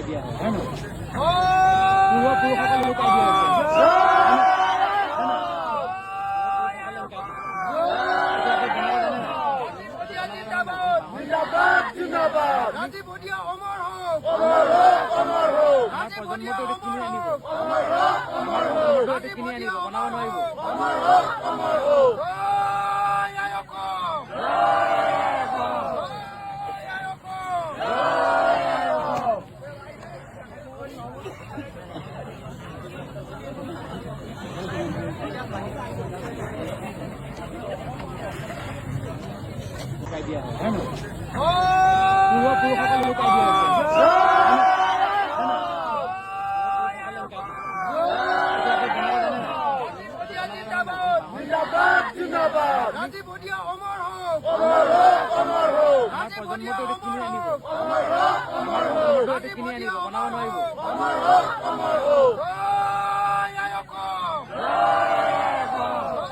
দিয়া হয়, হয় নহয়? পূৰ্বপুৰুষসকলে লুকাই দিয়া হৈছে। জিন্দাবাদ জিন্দাবাদ। ৰাজীৱ শদিয়া অমৰ হওক। অমৰ হওক, অমৰ হওক। আমাৰ প্ৰজন্মটো এইটো কিনি আনিব। অমৰ হওক, অমৰ হওক। প্ৰজন্মটো এইটো কিনি আনিব, বনাব নোৱাৰিব। অমৰ হওক, অমৰ হওক। জয় আই অসম, জয় আই অসম। লুকাই দিয়া হয়, হয় নহয়? পূৰ্বপুৰুষসকলে লুকাই দিয়া হৈছে। জিন্দাবাদ। জিন্দাবাদ জিন্দাবাদ। ৰাজীৱ শদিয়া অমৰ হওক। অমৰ হওক, অমৰ হওক। আমাৰ প্ৰজন্মটো এইটো কিনি আনিব। অমৰ হওক, অমৰ হওক। প্ৰজন্মটো এইটো কিনি আনিব, বনাব নোৱাৰিব। অমৰ হওক, অমৰ হওক। জয় আই অসম, জয় আই অসম।